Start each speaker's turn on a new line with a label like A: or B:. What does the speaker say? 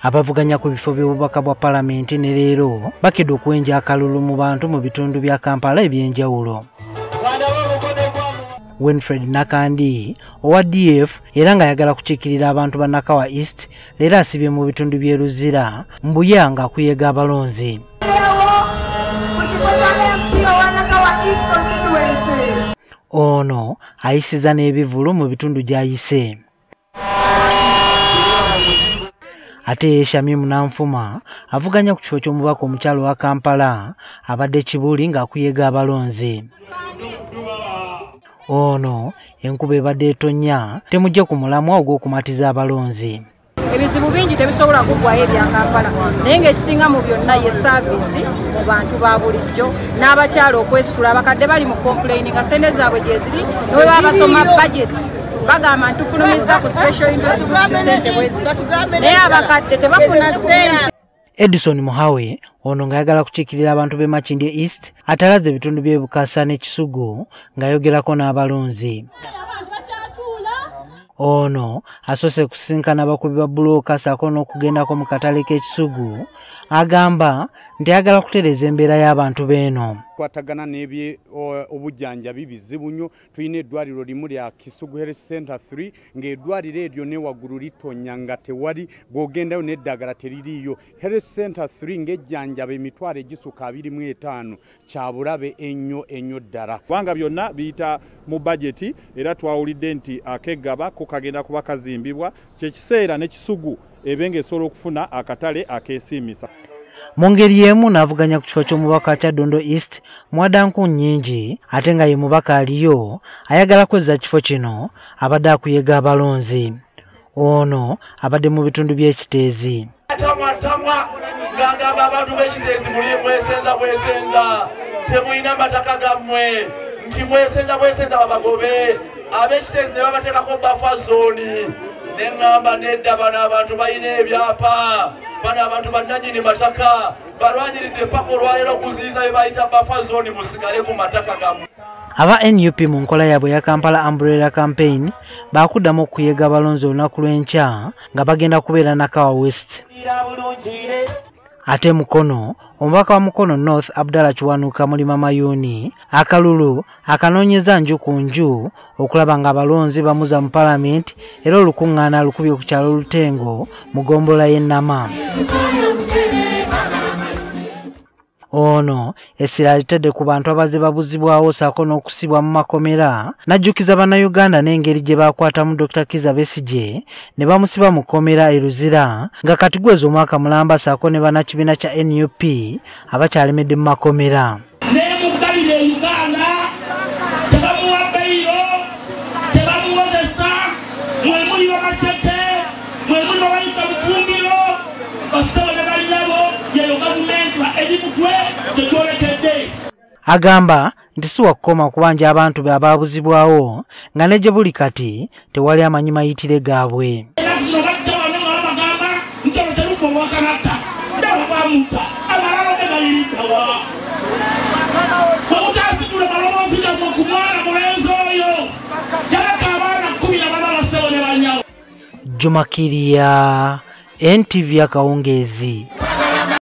A: Abavuganya ku bifo by'obubaka bwa palamenti ne leero bakedde okwenja akalulu mu bantu mu bitundu bya Kampala eby'enjawulo. Winfred Nakandi owa DF era ng'ayagala kukiikirira abantu ba Nakawa East leero asibye mu bitundu by'e Luzira Mbuya ng'akuyega abalonzi. Ono ayisiza n'ebivvulu mu bitundu gy'ayise. Ate Shamim Nanfuma avuganya ku kifo ky'omubaka omukyalo wa Kampala abadde Kibuli ng'akuyega abalonzi. Ono enkuba ebadde etonnya temujja ku mulamwa ogw'okumatiza abalonzi.
B: Ebizibu bingi tebisobola kuggwayo ebya Kampala, naye ng'ekisinga mu byonna ye saaviisi mu bantu ba bulijjo n'abakyala okwesitula. Abakadde bali mu complaining nga ssente zaabwe gye ziri, ne bwe baba basoma budget bagamba nti tufulumizza ku special interest group ssente bwe ziti, naye abakadde tebafuna ssente.
A: Edison Muhawe ono ng'ayagala kukiikirira abantu b'e Makindye East atalaze ebitundu by'e Bukasa ne Kisugu ng'ayogerako n'abalonzi. Ono asoose kusisinkana abakubi ba bbulooka ssaako n'okugendako mu katale k'e Kisugu, agamba nti ayagala kutereeza embeera y'abantu b'eno.
C: Kwatagana n'ebye obujjanjabi bizibu nnyo. Tulina eddwaliro limu lya Kisugu Health Center 3, ng'eddwaliro eryo ne waggulu litonnya nga tewali bw'ogendayo n'eddagala teririiyo. Health Center 3 ng'ejjanjaba emitwalo egisuka 25, kya bulabe ennyo ennyo ddala.
D: Kubanga byonna biyita mu bajeti, era twawulidde nti akeggaba ko kagenda kuba kazimbibwa, kyekiseera ne Kisugu ebe ng'esobola okufuna akatale akeesiimisa.
A: Mu ngeri y'emu n'avuganya ku kifo ky'omubaka kya Dondo East Mwadanku Nnyingi, ate nga ye mubaka aliyo ayagala kwezza kifo kino, abadde akuyega abalonzi. Ono abadde mu bitundu by'e Kiteezi.
E: Tamwa ng'agamba abantu b'e Kiteezi muli mwesenza bwesenza, temulina mataka gammwe, nti mwesenza bwesenza babagobe. Ab'e Kiteezi ne babateekako buffer zone, ne ŋŋamba nedda, bano abantu balina ebyapa, bano abantu bannannyini mataka, balwanyiridde paka olwaleero okuziyiza bye bayita buffer zone, musigale ku mataka gammwe.
A: Aba NUP mu nkola yaabwe ya Kampala Umbrella Campaign baakuddamu okuyega abalonzi olunaku lw'enkya nga bagenda kubeera Nakawa West. Ate Mukono, omubaka wa Mukono North Abdallah Kiwanuka Mulima Mayuuni akalulu akanoonyeza nju ku nju okulaba ng'abalonzi bamuza mu palamenti, era olukuŋŋaana alukubye ku kyalo Lutengo mu ggombolola y'e Nama. Ono essira alitadde ku bantu abazze babuzibwawo ssaako n'okusibwa mu makomera, n'ajjukiza Bannayuganda n'engeri gye baakwatamu Dr. Kizza Besigye ne bamusiba mu kkomera e Luzira nga kati gweza omwaka mulamba, ssaako ne bannakibiina kya NUP abakyalemedde mu makomera.
F: Nemuggalira e Uganda, tebamuwa bail, tebamuwozesa. Mwe muli bamaceke, mwe muli babayisa bufumbiro, bassebo ne bannyabo, yeyo gavumenti ba Eddie Mutwe tetwolekedde.
A: Agamba nti si wakukoma okubanja abantu be abaabuzibwawo, nga ne gye buli kati tewali amanyi mayitire gaabwe.
F: Era zino bajja wano nga babagamba nti olwo terugwa olwakanatta, ndaba bamutta, amalalo ge galiriddawa? Bwe mutaasitula maloboozi gammwe ku mwana mulenzi oyo, yaleka abaana 14, bassebo ne bannyabo.
A: Juma Kirya, NTV akawungeezi.